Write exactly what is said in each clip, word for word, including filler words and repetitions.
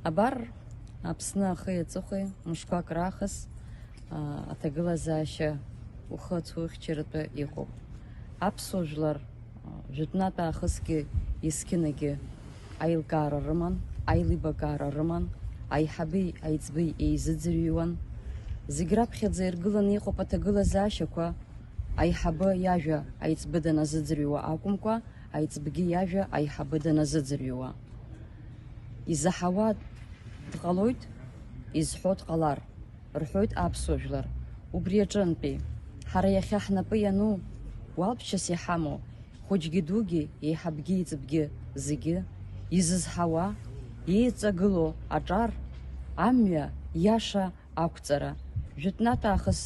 Абар, Аԥсны ахи аҵыхәеи мышқәак раахыс, аа, аҭагылазаашьа ухы ацухьчаратәы иҟоуп. Аԥсуа жәлар, аа, жәытәнатә аахысгьы есқьынагьы аилкаара рыман, аилибакаара рыман, аиҳаби аиҵби еизыӡырҩуан. Зегь раԥхьаӡа иргыланы иҟоуп аҭагылазаашьақәа, аиҳабы иажәа аиҵбы даназыӡырҩуа акәымкәа, аиҵбгьы иажәа аиҳабы даназыӡырҩуа. Изаҳауа дҟалоит, изҳәо дҟалар, рҳәоит аԥсуа жәлар. Убри аҿынтәи, ҳара иахьа ҳнапы иану, уалԥшьас иҳамоу, хәыҷгьы дугьы, еиҳабгьы еиҵбгьы зегьы, изызҳауа, иеиҵагылоу аҿар, амҩа иаша ақәҵара, жәытәнатә аахыс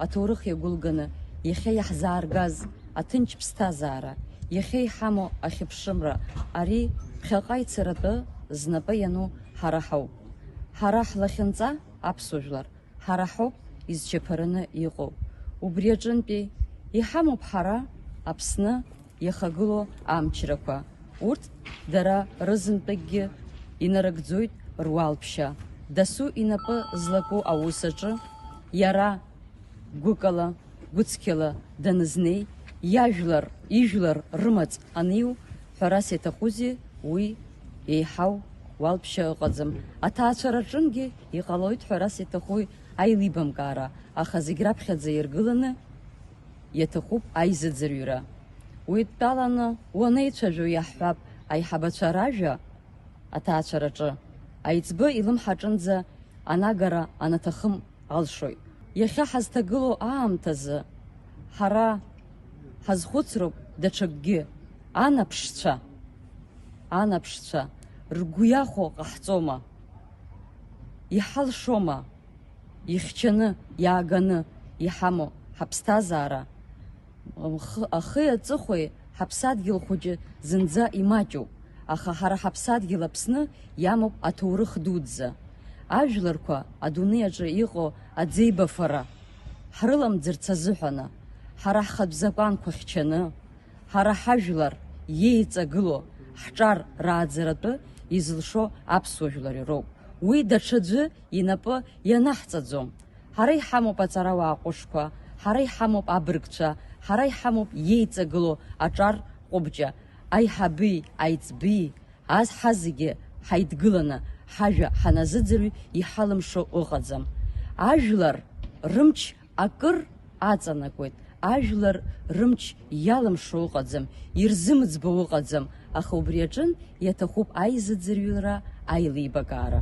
аҭоурых иагәылганы иахьа иаҳзааргаз аҭынч ԥсҭазаара, иахьа иҳамоу ахьыԥшымра, ари ԥхьаҟа ицаратәы знапы иану ҳара ҳауп. Ҳара ҳлахьынҵа аԥсуа жәлар, ҳара ҳауп изчаԥараны иҟоу. Убри аҿынтәи иҳамоуп ҳара, Аԥсны, иахагылоу амчрақәа. Урҭ дара рызынтәыкгьы инарыгӡоит руалԥшьа. Дасу инапы злаку аус аҿы иара гәыкала, гәыцқьала данызнеи, иажәлар, ижәлар рымаҵ аниу, ҳәарас иаҭахузеи, уи еиҳау уалԥшьа ыҟаӡам. Аҭаацәараҿынгьы иҟалоит, ҳәарас иаҭахуи, аилибамкаара, аха зегь раԥхьаӡа иргыланы иаҭахуп аизыӡырҩра. Уи дтәаланы уанеицәажәо иаҳҳәап, аиҳабацәа ражәа аҭаацәараҿы аиҵбы илымҳаҿынӡа анагара анаҭахым алшоит. Иахьа ҳазҭагылоу аамҭазы ҳара ҳазхәыцроуп даҽакгьы, анаԥшцәа, анаԥшцәа ргәы иахәо ҟаҳҵома? Иҳалшома? Ихьчаны, иааганы иҳамоу ҳаԥсҭазаара, ахы-, ахи аҵыхәеи ҳаԥсадгьыл хәыҷы зынӡа имаҷуп, аха ҳара ҳаԥсадгьыл Аԥсны иамоуп аҭоурых дуӡӡа. Ажәларқәа адунеи аҿы иҟоу аӡеибафара ҳрыламӡырц азыҳәаны, ҳара ҳхатә закәанқәа хьчаны, ҳара ҳажәлар иеиҵагыло ҳҿар рааӡаратәы изылшо аԥсуа жәлар ироуп. Уи даҽаӡәы инапы ианаҳҵаӡом. Ҳара иҳамоуп аҵарауаа ҟәышқәа, ҳара иҳамоуп абыргцәа, ҳара иҳамоуп иеиҵагыло аҿар ҟәыбҷа, аиҳаби, аиҵби, ас ҳазегьы ҳаидгыланы ҳажәа ҳаназыӡырҩ иҳалымшо ыҟаӡам. Ажәлар рымч акыр аҵанакуеит, ажәлар рымч иалымшо ыҟаӡам, ирзымӡбо ыҟаӡам, аха убри аҿын иаҭахуп аизыӡырҩра, аилибакаара.